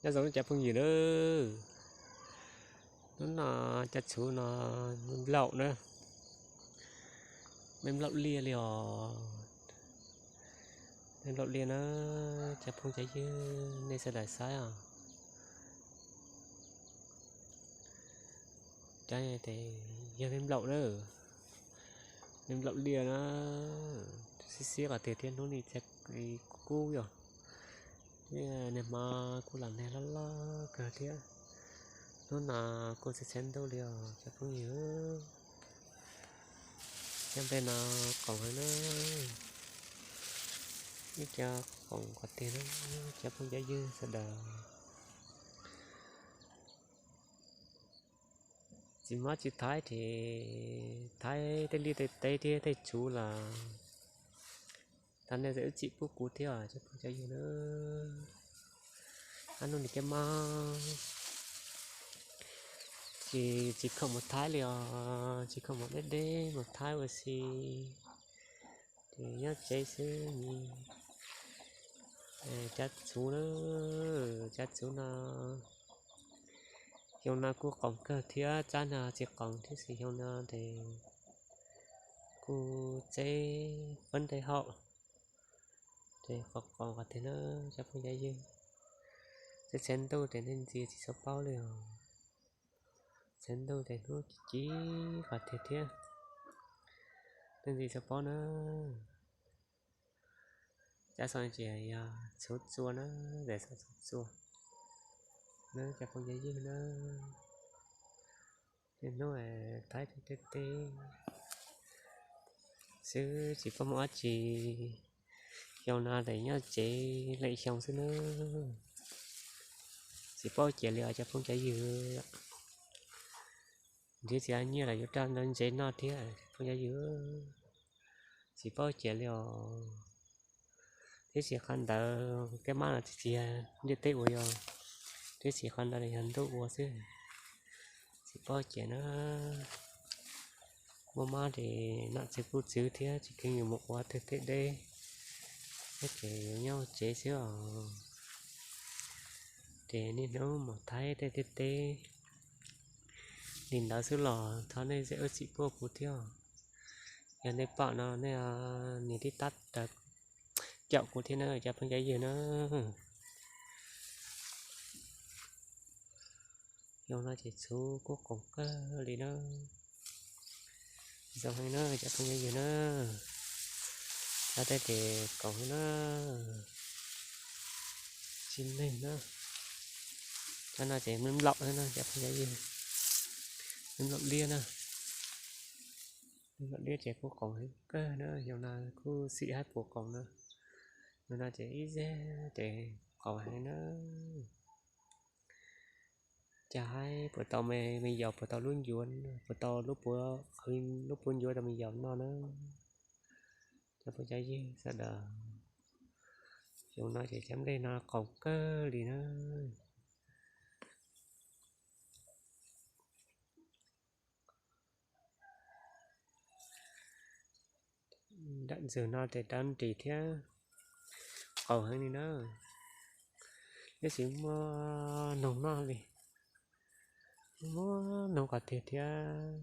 Nyob zoo cov phooj ywg nawb, hnub no cov txhuv no me nplaum na, me nplaum liaj li os, me nplaum liaj na, cov phooj cov ywg nej sawv daws saib os. Cov tes yog me nplaum na, me nplaum liaj na, xiab xiab qhov twg thiab hnub no txhia kub kub yog, thiab nag hmo kuj los nag loj loj kawg thiab, hnub no kuj txhia txhia ntuj li os cov phooj ywg. Cov nplej no qoom heev na, ib co qoom qhov twg na, cov phooj cov ywg sawv daws. Tsis mob tsis thaib ces thaib tej liaj tej teb thiab tej txhuv los thov nej zam lub txim pub kuv thiab os cov phooj cov ywg na. Ab, hnub no kab mob ces tsis khoom mus thaib li os, tsis khoom mus deb deb mus thaib ua si, ces nyob tsev xwb. Cov txhuv na, cov txhuv no xyoo no kuj qoom kawg thiab, tsab no tsis qoom thiab, xyoo no ces kuj txeb fab nreg hauv, ces qoom qoom qhov twg na cov phooj cov ywg. Txhia txhia ntuj ces nej ntxias tsis txhob paub li os, txhia ntuj ces hnub ci ci qhov twg thiab, nej ntxias txhob paub na. Cov xov ces yog txhuv txua na, tes xov txhuv txua na cov phooj cov ywg na. Niaj hnub thaib tej teb xwb tsis paub mus dab tsi, xyoo no ces nyob tsev leej xyoo xwb na, tsis paub ua cas li os cov phooj cov ywg. Nrhiav tsis tau nyiaj los yuav rau ntsev noj thiab phooj cov ywg, tsis paub ua cas li os. Tiam sis qhov ntawd kab mob no tsis yog ntiaj teb ua, yog tiam sis qhov ntawd yog ntuj ua xwb, tsis paub ua cas na. Muaj mob ces nom tswv kuj txwv thiab tsis kheev mus ua twg tej deb, ces yuav nyob tsev xwb os. Ces niaj hnub mus thaib tej teb teb li ntawd xwb los thov nej zam lub txim pub kuv thiab. Yog nej pom no nej nias tib tab raws caum kuv thiab na cov phooj cov ywg na. Xyoo no ces txhuv kuj qoom kawg li na, zoo heev na cov phooj cov ywg na. Cov tej ces qoom heev na, tsis neeg na. Cov no ces me nplaum na cov phooj cov ywg, me nplaum liab na. Me nplaum liab ces kuj qoom heev kawg na, xyoo no kuj xim haib puas qoom na. Xyoo no ces ib zag ces qoom heev na. Cas haib puas tau me yaus, puas tau lub ncuav, puas tau lub puav, lub puav ncuav rau me yaus noj na. Cov phooj cov ywg sawv daws, xyoo no ces cov nplej no qoom kawg li na. Nram ntxwg no ces dawb nris thiab, qaug heev li na. Tab sis muaj noog noj li, muaj noog qhov tiag thiab,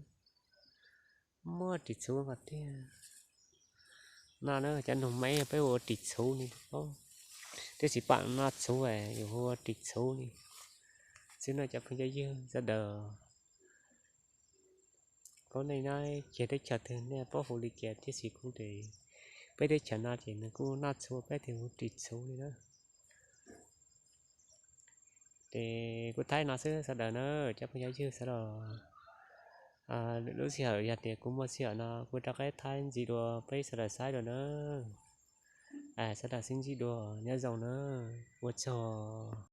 muaj ris txhuv qhov tiag. No na cov noog me peb ua ris txhuv li, tab sis pom noj txhuv yuav ua ris txhuv li xwb no cov phooj cov ywg sawv daws. Paub nej nyob kiag teb chaws twg nej paub hu li cas, tab sis kuv ces peb teb chaws no ces nws kuj noj txhuv peb tias hu ris txhuv li na. Ces kuv thaij no xwb sawv daws na, cov phooj cov ywg sawv daws. Lwm lub sij hawm yog tias kuv muaj sij hawm no kuv rov qab thaij ntxiv dua peb sawv daws saib dua na. Sawv daws sib ntsib dua, nyob zoo na, ua tsaug.